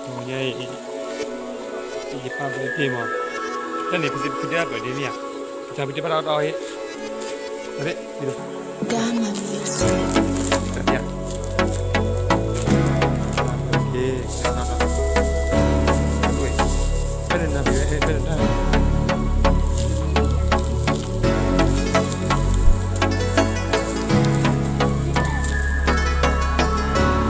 ညါအံၤ ယပၢ် birthday မး, တၢ်န့ၣ် ပသ့ၣ်ပသ့ၣ် birthday မ့ၢ်ဧါ, ပတၢ် birthday ဘၣ်တၢ်အီၣ်တၢ်အီၣ်ဟ့ၣ်, တၢ်သ့ၣ်, တၢ်သ့ၣ်, တၢ်သ့ၣ်, ယၤဒၣ်, တၢ်န့ၣ်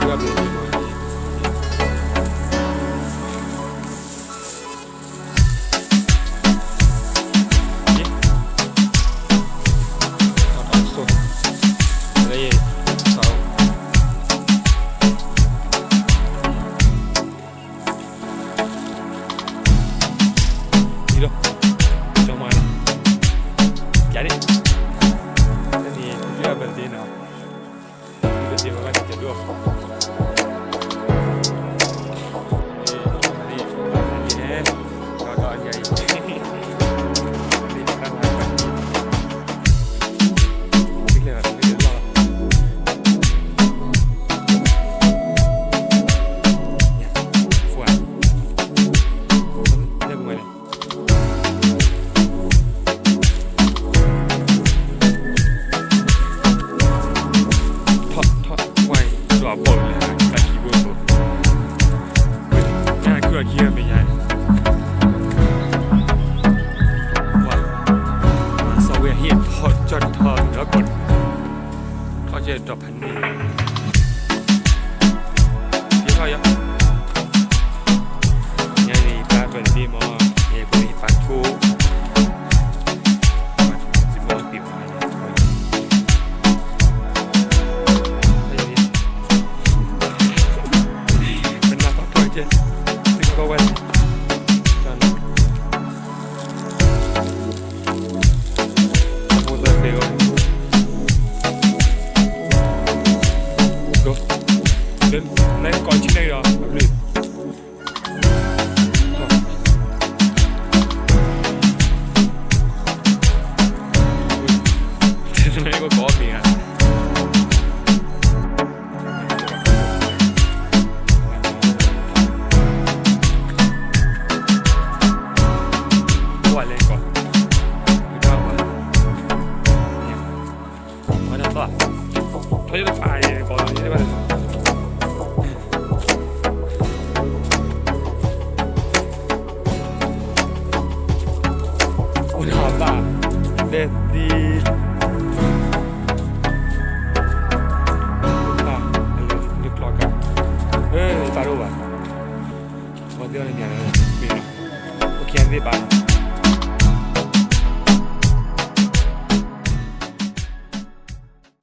ယပၢ် birthday နီၤ, ယပၢ် birthday မး ဘၣ်တၢ်ဒိၣ်, ဒီးဒီးယၤအံၤ ထီၣ်ထီၣ်ဝဲ ဒွးဘီၣ်လၢတၢ်ခံဘိသိး, ညါခုအခံဂၤမဲာ်ညါ, ဝဲ, စီၤဝဲဟ့ၣ်ထီၣ်ကၠီၣ်ထီၣ်ဒီးကီး, ထီၣ်ကၠီၣ်ဒီးဖးန့ၣ် ဖဲထီၣ်ယီၤ, ညါန့ၣ် ယပၢ် birthday မး, ယဲဖိန့ၣ် ယပၢ်ဆိ, ပနၢ်ပၢၢ်ပၢၢ်ကဲ, သုကီၢ်ဝဲ, တၢ်န့ၣ် အမိၢ်သၢဖျၢၣ်ဂီၢ်, ဒီး, လၢကိးဆံန့ၣ်ဒီး အဘျုး, တမ့ၢ်ကီးမ့ၢ်ဧါ. ကွၢ်လဲၤကီး, ဝဲဒၣ်, ဝဲဒၣ်သီ, ထီၣ်ယတဖးယဲၢ်ကီး, ယတဖး အိၣ်ဒီးဘၣ်, ဒဲသံ, ဘၣ်, လၢကျီကါ, အၢ တၢ်တအိၣ်ဘၣ်, ပှၤသ့ၣ်အီၤန့ၣ်မ့ၢ်, မ့ၢ်, အိၣ်ခံသ့ၣ်ဘၣ်